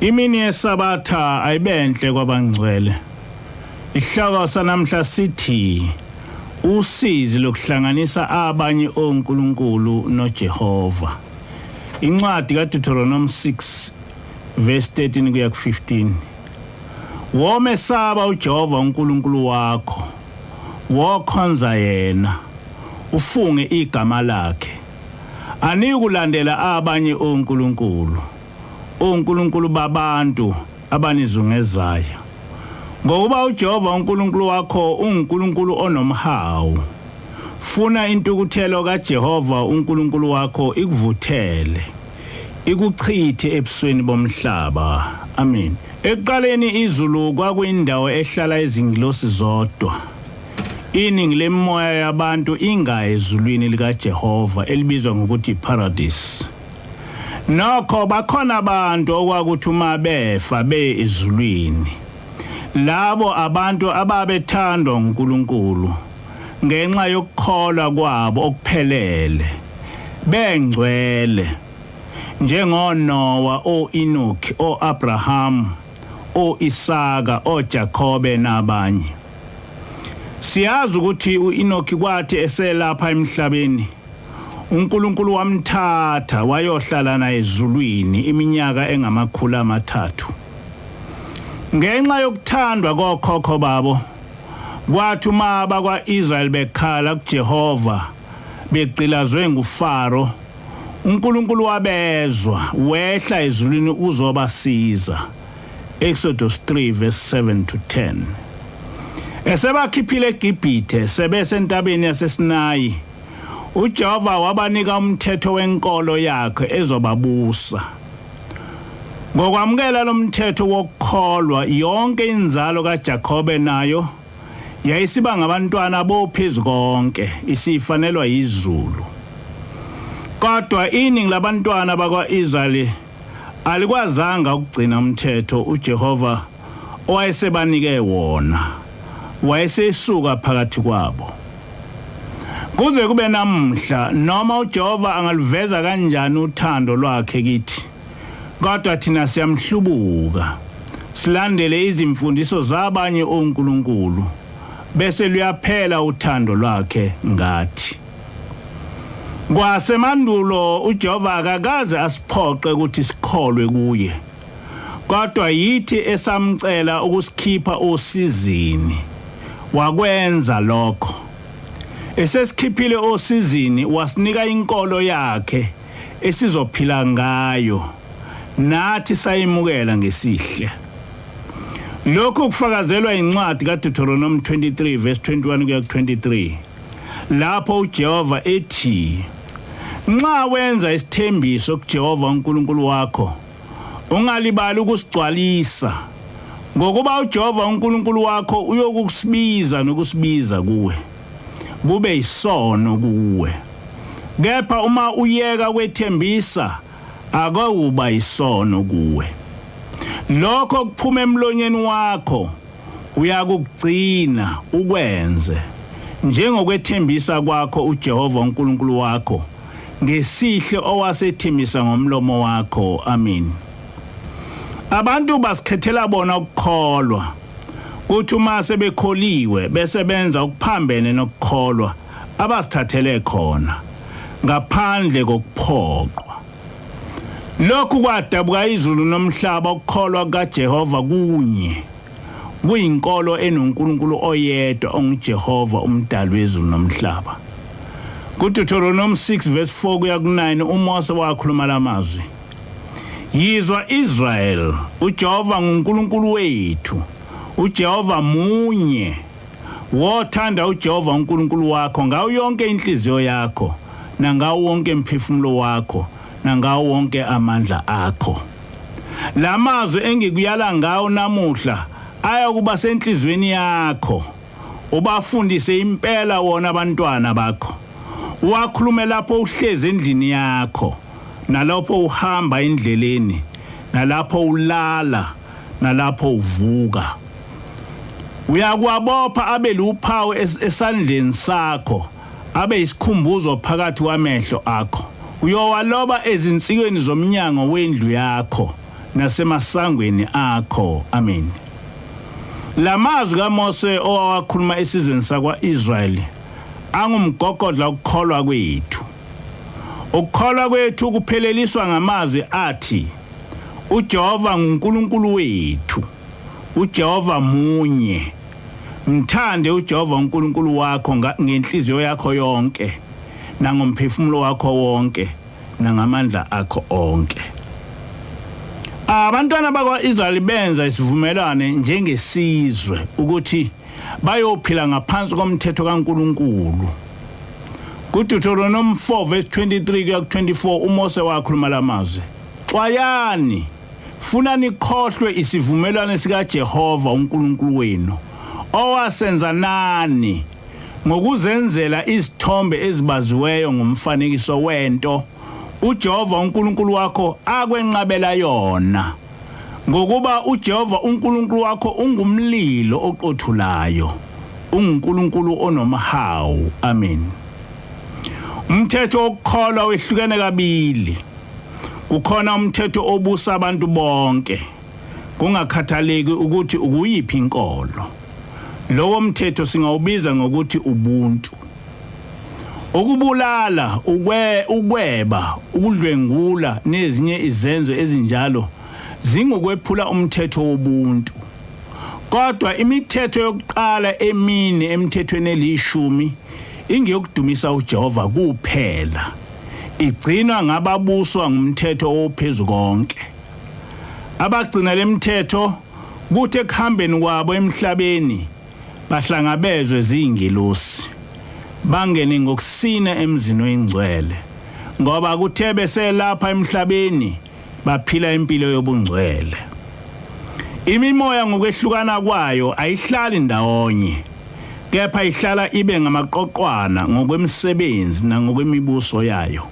Imini yeSabatha ayibenhle kwabangcwele. Isihloko sanamhla sithi usizi lokuhlanganisa abanye onkulunkulu noJehova. Incwadi kaDeuteronomy 6 verse 13 kuya ku-15. Womesaba uJehova uNkulunkulu wakho, wokhonza yena, ufunge igama lakhe. Aniyikulandela abanye onkulunkulu, onkulunkulu babantu abanizungezayo. Ngokuba uJehova uNkulunkulu wakho unguNkulunkulu onomhawu. Funa intukuthelo kaJehova uNkulunkulu wakho ikuvuthele, ikuchithe ebusweni bomhlaba. Amen. Ekuqaleni izulu kwakuyindawo ehlala izingilosi zodwa. Iningi lemimoya yabantu ingayi ezulwini likaJehova elibizwa ngokuthi iparadise. Nokho bakhona abantu okwakuthi uma befa beye ezulwini. Labo abantu ababethandwa uNkulunkulu ngenxa yokukholwa kwabo okuphelele, bengcwele, njengoNowa, o-Enoki, o-Abrahamu, o-Isaka, oJakobe nabanye. Siyazi ukuthi u-Enoki kwathi eselapha emhlabeni uNkulunkulu wamthatha wayohlala naye ezulwini iminyaka engama-300. Ngenxa yokuthandwa kokhokho babo, kwathi uma abakwa-Israyeli bekhala kuJehova begqilazwe nguFaro, uNkulunkulu wabezwa, wehla ezulwini ukuzobasiza. Exodus 3 verse 7 to 10. Esebakhiphile eGibhithe sebesentabeni yaseSinayi, uJehova wabanika umthetho wenkolo yakhe ezobabusa. Ngokwamukela lo mthetho wokukholwa, yonke inzalo kaJakobe nayo yayisiba ngabantwana boPhezukonke, isifanelwa yizulu. Kodwa iningi labantwana bakwa-Israyeli alikwazanga ukugcina umthetho uJehova owayesebanike wona, wayesesuka phakathi kwabo. Kuze kube namuhla, noma uJehova angaluveza kanjani uthando lwakhe kithi, kodwa thina siyamhlubuka, silandele izimfundiso zabanye onkulunkulu, bese luyaphela uthando lwakhe ngathi. Kwasemandulo uJehova akakaze asiphoqe ukuthi sikholwe kuye. Kodwa yithi esamcela ukusikhipha osizini. Wakwenza lokho. Esesikhiphile osizini wasinika inkolo yakhe esizophila ngayo. Nathi sayimukela ngesihle. Lokhu kufakazelwa incwadi kaDeuteronomy 23 verse 21 kuya ku-23 lapho uJehova ethi, Nxa wenza isithembiso kuJehova uNkulunkulu wakho, ungalibali ukusigcwalisa, ngokuba uJehova uNkulunkulu wakho uyokusibiza nokusibiza kuwe, kube isono kuwe. Kepha uma uyeka kwethembisa, akuyuba isono kuwe. Lokho kuphuma emlonyeni wakho uyakugcina ukwenze njengokwethembisa kwakho uJehova uNkulunkulu wakho ngesihle owasethembisa ngomlomo wakho. Amen. Abantu basikhethela bona ukukholwa, kuthi uma sebekholiwe bese benza okuphambene nokukholwa abasithathele khona ngaphandle kokuphoqwa. Lokhu kwadabuka izulu nomhlaba ukukholwa kukaJehova kunye kuyinkolo enoNkulunkulu oyedwa onguJehova umdali wezulu nomhlaba. KuDeuteronomy 6 verse 4 kuya ku-9 uMose wakhuluma lamazwi. Yizwa Israel, uJehova nguNkulunkulu wethu. uJehova munye. Wothanda uJehova uNkulunkulu wakho ngayo yonke inhliziyo yakho, nangawo wonke umphefumulo wakho, nangawo wonke amandla akho. Lamazwi engikuyala ngawo namuhla ayakuba senhliziyweni yakho, ubafundise impela wona abantwana bakho. Uwakhulume lapho uhlezi endlini yakho, nalapho uhamba endleleni, nalapho ulala, nalapho uvuka. Uyakuwabopha abe luphawu esandleni sakho, abe isikhumbuzo phakathi kwamehlo akho. Uyowaloba ezinsikeni zomnyango wendlu yakho nasemasangweni akho. Amen. Lamazwi kaMose owawakhuluma esizweni sakwa-Israyeli angumgogodla ukukholwa kwethu. Ukukholwa kwethu kupheleliswa ngamazwi athi uJehova nguNkulunkulu wethu, uJehova munye. Mthande uJehova uNkulunkulu wakho ngenhliziyo yakho yonke, nangomphefumulo wakho wonke, nangamandla akho onke. Abantwana bakwa-Israyeli benza isivumelwane njengesizwe ukuthi bayophila ngaphansi komthetho kaNkulunkulu. KuDeuteronomy 4 verse 23 kuya ku-24 uMose wakhuluma lamazwi. Xwayani, funa nikhohlwe isivumelwano sikaJehova uNkulunkulu wenu owasenza nani ngokuzenzela izithombe ezibaziweyo ngomfanekiso wento uJehova uNkulunkulu wakho akwenqabela yona, ngokuba uJehova uNkulunkulu wakho ungumlilo oqothulayo, unguNkulunkulu onomhawu. Amen. Umthetho wokukholwa wehlukene kabili. Kukhona umthetho obusa abantu bonke, kungakhathaleki ukuthi ukuyiphi inkolo. Lowo mthetho singawubiza ngokuthi ubuntu. Ukubulala, ukweba, ukudlwengula nezinye izenzo ezinjalo zingukwephula umthetho wobuntu. Kodwa imithetho yokuqala emine emithethweni elishumi ingeyokudumisa uJehova kuphela. Igcinwa ngababuswa ngumthetho ophezu konke. Abagcina lemithetho kuthi ekuhambeni kwabo emhlabeni bahlangabezwe zingilosi, bangene ngokusina emzini oyingcwele, ngoba kuthe beselapha emhlabeni baphila impilo yobungcwele. Imimoya ngokwehlukana kwayo ayihlali ndawonye, kepha ihlala ibe ngamaqoqwana ngokwemisebenzi nangokwemibuso yayo.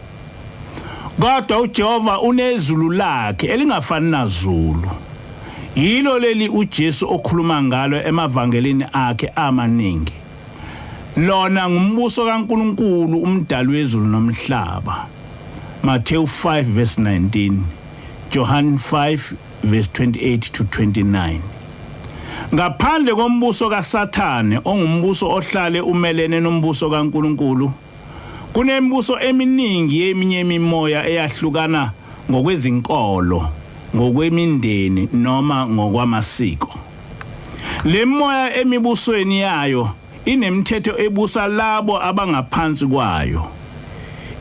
Kodwa uJehova unezulu lakhe elingafani nazulu. Yilo leli uJesu okhuluma ngalo emavangelini akhe amaningi. Lona ngumbuso kaNkulunkulu umdali wezulu nomhlaba. Matthew 5 verse 19, John 5 verse 28 to 29. Ngaphandle kombuso kaSathane ongumbuso ohlale umelene nombuso kaNkulunkulu, kunemibuso eminingi yeminye imimoya eyahlukana ngokwezinkolo, ngokwemindeni noma ngokwamasiko. Le moya emibusweni yayo inemithetho ebusa labo abangaphansi kwayo.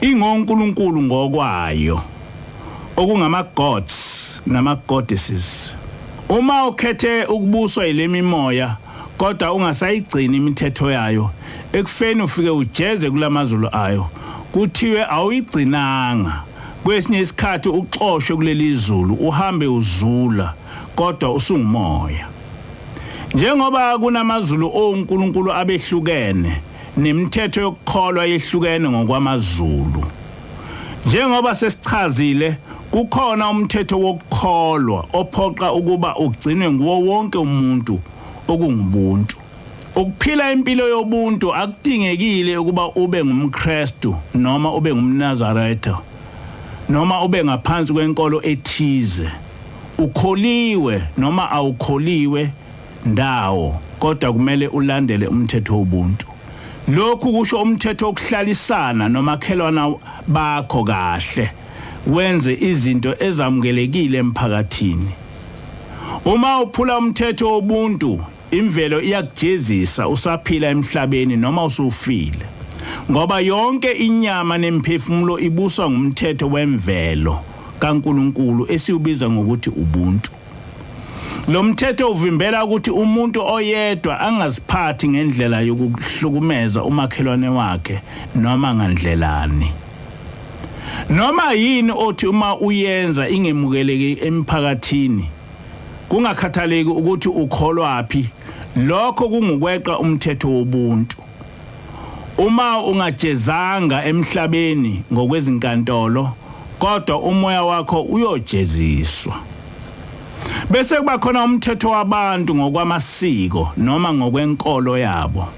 Ingonkulunkulu ngokwayo, okungama gods nama goddesses. Uma ukhethe ukubuswa yilemimoya kodwa ungasayigcini imithetho yayo, ekufeni ufike ujeze kulamazulu ayo, kuthiwe awuyigcinanga. Kwesinye isikhathi uxoshwe kuleli zulu uhambe uzula, kodwa usungumoya. Njengoba kunamazulu onkulunkulu abehlukene, nemithetho yokukholwa yehlukene ngokwamazulu. Njengoba sesichazile, kukhona umthetho wokukholwa ophoqa ukuba ugcinwe nguwo wonke umuntu, okungubuntu. Ukuphila impilo yobuntu akudingekile ukuba ube ngumKristu noma ube ngumNazaretha noma ube ngaphansi kwenkolo ethize. Ukholiwe noma awukholiwe ndawo, kodwa kumele ulandele umthetho wobuntu. Lokhu kusho umthetho wokuhlalisana nomakhelwana bakho kahle, wenze izinto ezamukelekile emphakathini. Uma uphula umthetho wobuntu, imvelo iyakujezisa usaphila emhlabeni noma usufile, ngoba yonke inyama nemphefumulo ibuswa ngumthetho wemvelo kaNkulunkulu esiwubiza ngokuthi ubuntu. Lo mthetho uvimbela ukuthi umuntu oyedwa angaziphathi ngendlela yokuhlukumeza umakhelwane wakhe noma ngandlelani. Noma yini othi uma uyenza ingemukeleki emphakathini, kungakhathaleki ukuthi ukholwaphi, lokho kungukweqa umthetho wobuntu. Uma ungajezanga emhlabeni ngokwezinkantolo, kodwa umoya wakho uyojeziswa. Bese kuba khona umthetho wabantu ngokwamasiko noma ngokwenkolo yabo.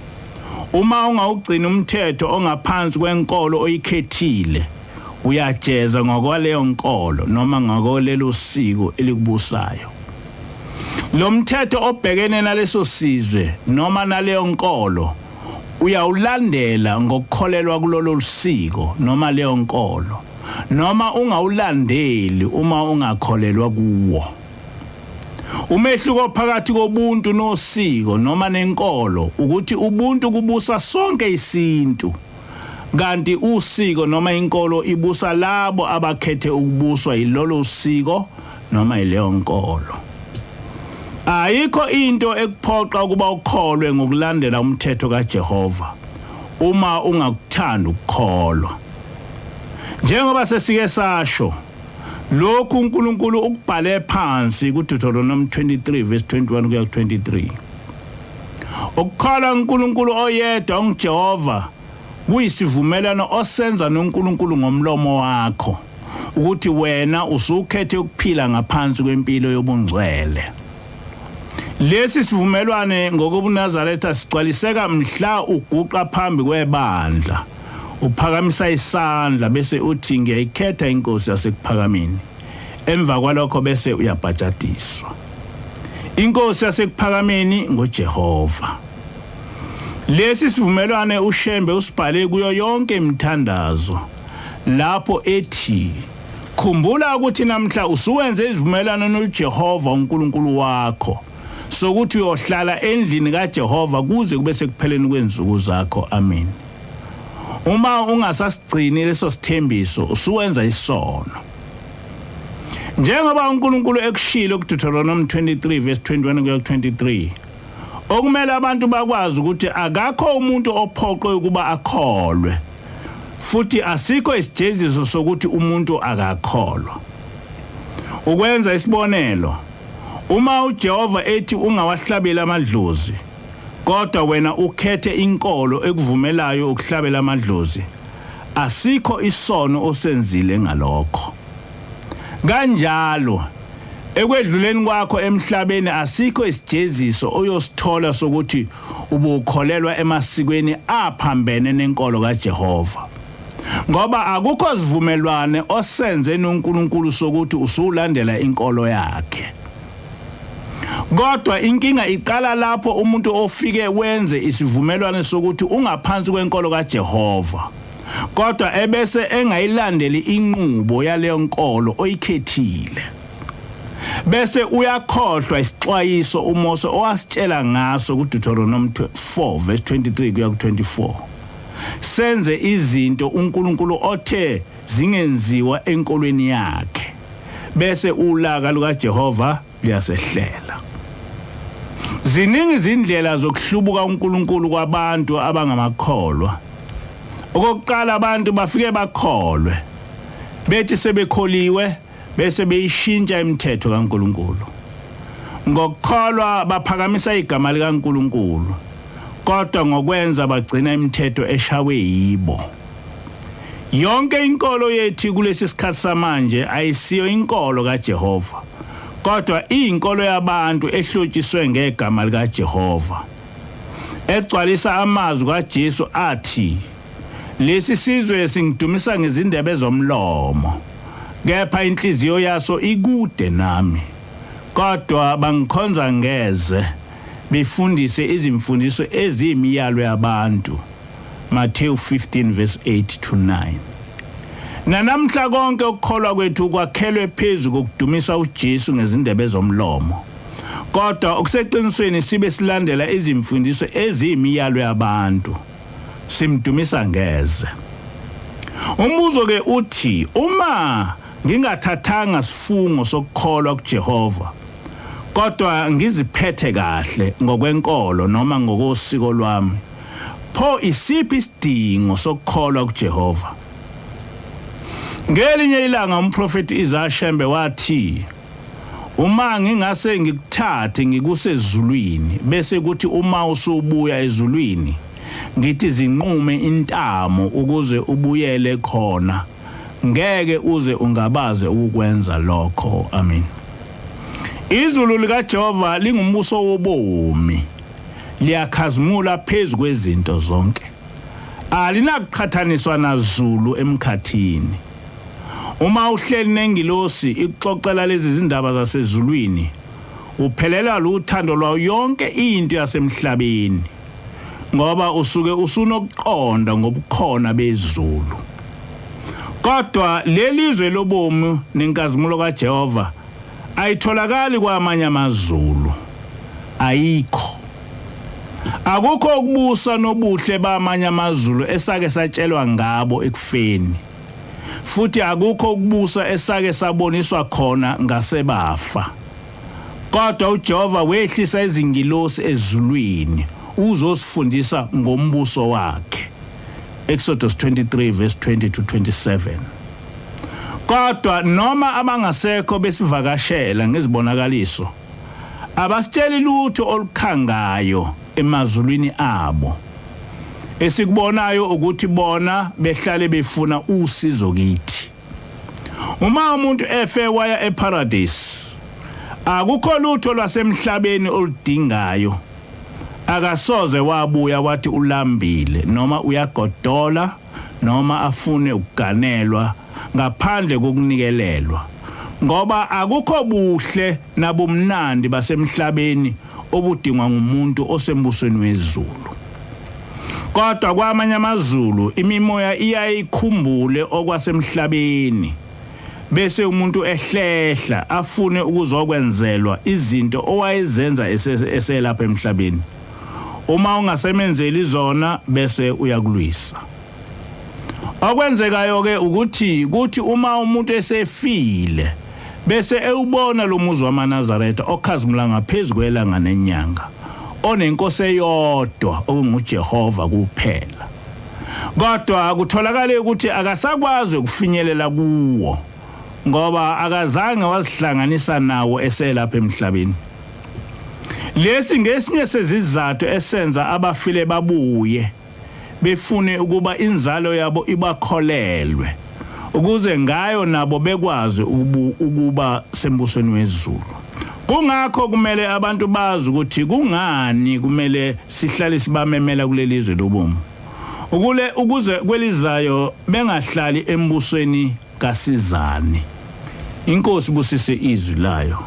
Uma ungawugcini umthetho ongaphansi kwenkolo oyikhethile, Uyajeza ngokwaleyo nkolo noma ngokwalelo siko elikubusayo. Lo mthetho obhekene naleso sizwe noma naleyo nkolo uyawulandela ngokukholelwa kulolo siko noma leyo nkolo, noma ungawulandeli uma ungakholelwa kuwo. Umehluko phakathi kobuntu nosiko noma nenkolo ukuthi ubuntu kubusa sonke isintu, kanti usiko noma inkolo ibusa labo abakhethe ukubuswa yilolo siko noma yileyo nkolo. Ayikho into ekuphoqa ukuba ukholwe ngokulandela umthetho kaJehova uma ungakuthanda ukukholwa. Njengoba sesike sasho, lokhu uNkulunkulu ukubhale phansi kuDeuteronomy 23 verse 21 kuya ku-23. Ukukholwa uNkulunkulu oyedwa onguJehova kuyisivumelwano osenza noNkulunkulu ngomlomo wakho ukuthi wena usukhethe ukuphila ngaphansi kwempilo yobungcwele. Lesi sivumelwane ngokobuNazaretha sigcwaliseka mhla uguqa phambi kwebandla, uphakamisa isandla bese uthi ngiyayikhetha inkosi yasekuphakameni. Emva kwalokho bese uyabhajadiswa. Inkosi yasekuphakameni ngoJehova. Lesi sivumelwane uShembe usibhale kuyo yonke imithandazo lapho ethi khumbula ukuthi namhla usuwenze izivumelwano noJehova uNkulunkulu wakho sokuthi uyohlala endlini kaJehova kuze kube sekupheleni kwensuku zakho. Amen. Uma ungasasigcini leso sithembiso usuwenza isono. Njengoba uNkulunkulu ekushilo kuDeuteronomy 23 verse 21 kuya ku-23, okumele abantu bakwazi ukuthi akakho umuntu ophoqwe ukuba akholwe, futhi asikho isijeziso sokuthi umuntu akakholwa. Ukwenza isibonelo, uma uJehova ethi ungawahlabeli amadlozi, kodwa wena ukhethe inkolo ekuvumelayo ukuhlabela amadlozi, asikho isono osenzile ngalokho. Kanjalo, ekwedluleni kwakho emhlabeni asikho isijeziso oyosithola sokuthi ubukholelwa emasikweni aphambene nenkolo kaJehova. Ngoba akukho sivumelwane osenze noNkulunkulu sokuthi usulandela inkolo yakhe. Kodwa inkinga iqala lapho umuntu ofike wenze isivumelwano sokuthi ungaphansi kwenkolo kaJehova, kodwa ebese engayilandeli inqubo yaleyo nkolo oyikhethile. Bese uyakhohlwa isixwayiso uMose owasitshela ngaso kuDeuteronomy 4 verse 23 kuya ku-24. Senze izinto uNkulunkulu othe zingenziwa enkolweni yakhe, bese ulaka lukaJehova luyasehlela. Ziningi izindlela zokuhlubuka uNkulunkulu kwabantu abangamakholwa. Okokuqala, abantu bafike bakholwe, bethi sebekholiwe bese beyishintsha imithetho kaNkulunkulu. Ngokukholwa baphakamisa igama likaNkulunkulu, kodwa ngokwenza bagcina imithetho eshawe yibo. Yonke inkolo yethu kulesi sikhathi samanje ayisiyo inkolo kaJehova, kodwa iyinkolo yabantu ehlotshiswe ngegama likaJehova, egcwalisa amazwi kaJesu athi, lesi sizwe singidumisa ngezindebe zomlomo, kepha inhliziyo yaso ikude nami, kodwa bangikhonza ngeze, befundise izimfundiso eziyimiyalo yabantu. Matthew 15 verse 8 to 9. Nanamhla konke ukukholwa kwethu kwakhelwe phezu kokudumisa uJesu ngezindebe zomlomo, kodwa okuseqinisweni sibe silandela izimfundiso eziyimiyalo yabantu, simdumisa ngeze. Umbuzo ke uthi, uma ngingathathanga sifungo sokukholwa kuJehova, kodwa ngiziphethe kahle ngokwenkolo noma ngokosiko lwami, pho isiphi isidingo sokukholwa kuJehova? Ngelinye ilanga umprofeti Isaiah Shembe wathi, uma ngingase ngikuthathe ngikuse ezulwini, bese kuthi uma usubuya ezulwini ngithi zinqume intamo ukuze ubuyele khona, ngeke uze ungabaze ukukwenza lokho. Amen. Izulu likaJehova lingumbuso wobomi, liyakhazimula phezu kwezinto zonke, alinakuqhathaniswa nazulu emkhathini. Uma uhleli nengilosi ikuxoxela lezi zindaba zasezulwini, uphelelwa luthando lwayo yonke into yasemhlabeni, ngoba usuke usunokuqonda ngobukhona bezulu. Kodwa lelizwe lobomi nenkazimulo kaJehova ayitholakali kwamanye amazulu, ayikho. Akukho ukubusa nobuhle bamanye amazulu esake satshelwa ngabo ekufeni, futhi akukho ukubusa esake saboniswa khona ngasebafa. Kodwa uJehova wehlisa izingilosi ezulwini uzosifundisa ngombuso wakhe. Exodus 23 verse 20 to 27. Kodwa noma abangasekho besivakashela ngezibonakaliso, abasitsheli lutho olukhangayo emazulwini abo. Esikubonayo ukuthi bona behlale befuna usizo kithi. Uma umuntu efe waya eParadise, akukho lutho lwasemhlabeni oludingayo. Akasoze wabuya wathi ulambile noma uyagodola noma afune ukuganelwa ngaphandle kokunikelelwa, ngoba akukho buhle nabumnandi basemhlabeni obudingwa ngumuntu osembusweni wezulu. Kodwa kwamanye amazulu imimoya iyayikhumbule okwasemhlabeni, bese umuntu ehlehla afune ukuzokwenzelwa izinto owayezenza eselapha emhlabeni. Uma ungasemenzeli zona, bese uyakulwisa. Okwenzekayo ke ukuthi kuthi uma umuntu esefile bese ewubona lo muzi wamaNazaretha okhazimula ngaphezu kwelanga nenyanga, onenkosi eyodwa okunguJehova kuphela. Kodwa kutholakale ukuthi akasakwazi ukufinyelela kuwo ngoba akazange wazihlanganisa nawo eselapha emhlabeni. Lesi ngesinye sezizathu esenza abafile babuye befune ukuba inzalo yabo ibakholelwe, ukuze ngayo nabo bekwazi ukuba sembusweni wezulu. Kungakho kumele abantu bazi ukuthi kungani kumele sihlale sibamemela kuleli zwe lobomi, ukuze kwelizayo bengahlali embusweni kasizani. INkosi busise izwi layo.